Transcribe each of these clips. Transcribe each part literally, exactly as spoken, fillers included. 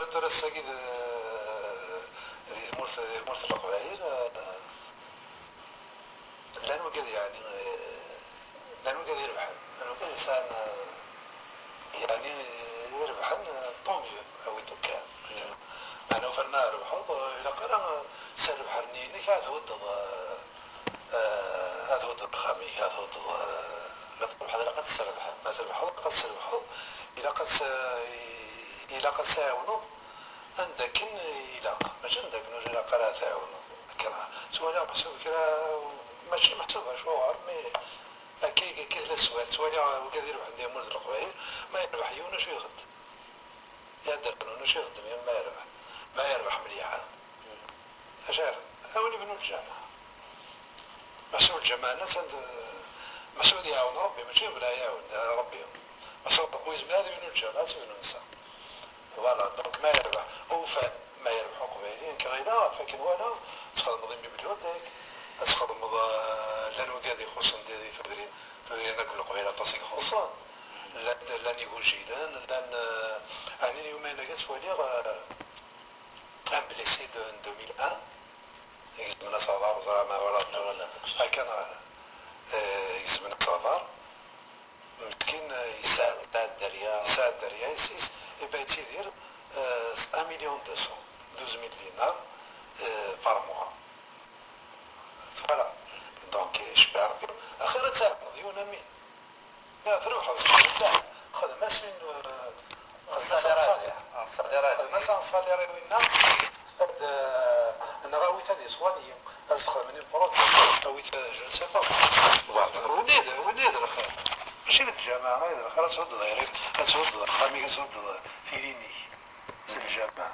Tura ass-agi d, di tmurt, di tmurt n Leqbayel, eh, llan wigad, yeɛni, eh, llan wigad irebḥen, llan wigad yesɛan, eh, yeɛni, eh, irebḥen, eh, tant mieux, awi-d akka. Meɛna uferna rebḥeḍ, eh, ilaq ara, eh, s lebḥer-nni-inek ad thuddeḍ, eh, eh, ad thuddeḍ axxam-ik, ad thuddeḍ, eh, ma trebḥeḍ ilaq ad tesrebḥeḍ, ma trebḥeḍ ilaq ad tesrebḥeḍ, ilaq ad s-, ilaq ad s-tɛiwneḍ anda akken ilaq, mačči anda akken ur ilaq ara ad tɛiwneḍ. Akken ttwaliɣ meḥsub kra, mačči meḥsub acuɣer, mais akka, akka tella teswiɛt, ttwaliɣ wigad irebḥen di tmurt n Leqbayel, ma yerbeḥ yiwen acu ixeddem? Iɛedda kan ulac ixeddem, ma yerbeḥ, ma yerbeḥ mliḥ, ha? Acu ara, a win ibnu lǧameɛ. Meḥsub lǧameɛ-nni atan d, meḥsub ad iɛawen Rebbi, mačči bla iɛawen, eh, Rebbi. Meḥsub Rebbi yezmer ad ibnu lǧameɛ, ad tebnu nsa. Voilà, donc ma yerbeḥ, ufan, ma yerbeḥ uqbayli, nekk ɣileɣ, ɣef akken walaɣ, txedmeḍ une bibliothèque, ad txedmeḍ, eh, llan wigad ixuṣṣen di, di tudrin, tudrin akk n Leqbayel aṭas i ixuṣṣen. Llan, llan igujilen, llan, eh, ɛni lyumayen-agi ad twaliɣ, eh, un blessé de, en deux mille un, igezmen asaḍar, ur ẓriɣ ma walaɣ. Akka neɣ ala. Eh, igezmen asaḍar, meskin, eh, yesɛa, yesɛa dderya, yesɛa dderya, yes, yes, iba yettidir, eh, un million deux cent, douze mille dinars, eh, par mois. Voilà. Donc, eh, cebbaɛ Rebbi, axir ad tɛawneḍ yiwen amin. Ya, trebḥeḍ, xdem-as une, xdem-as un salaire. Xdem-as un salaire i winna, ad, eh, neɣ awi-t ad iṣwali, ad txedmem une prod, awi-t, eh, je ne sais pas. Voilà, winna i d, winna i d lxir. Mačči d lǧameɛ i d lxir, ad thuddeḍ, ad thuddeḍ axxam-ik, ad thuddeḍ tili-inek. Si lǧameɛ.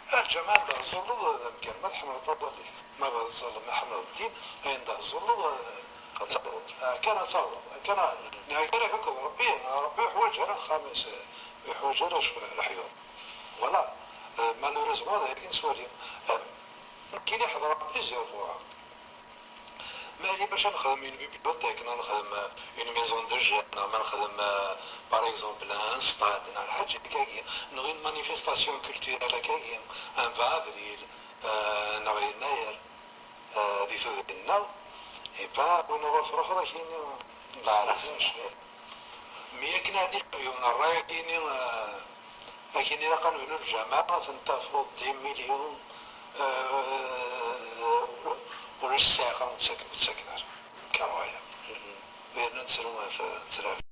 Lǧameɛ anda tzulleḍ d amkan, ma tḥemmleḍ aḍal-ik, ma tẓalleḍ, ma tḥemmleḍ ddin, anda tzulleḍ, eh, ad taweḍ. Ah, kan ad taweḍ. Kan, neɣ kan ad k-akked Rebbi, Rebbi ur yeḥwaǧ ara axxam-is, ur yeḥwaǧ ara c-, leḥyuḍ. Voilà. Eh, malheureusement, d ayen i nettwali. Eh, nekkini ḥeḍreɣ plusieurs fois. Ma yella bac ad nexdem une bibliothèque, neɣ nexdem, euh, une maison de jeunes, neɣ ma nexdem, euh, par exemple, un stade, neɣ lḥaǧa akkagi, neɣ une manifestation culturelle akkagi, un vingt avril, euh, neɣ yennayer, euh, di tudrin-nneɣ, et ben, win ɣur truḥeḍ ad k-yini, mi akken ad d-iqbel yiwen ṛṛay, ad k-yini, euh, Akin ilaq ad nebnu lǧameɛ, ad ten-tafeḍ dix millions, euh, ulac ssiɛqa ur ttaken, ur ttaken ara. Kan waya. Yerna nettru, nettru.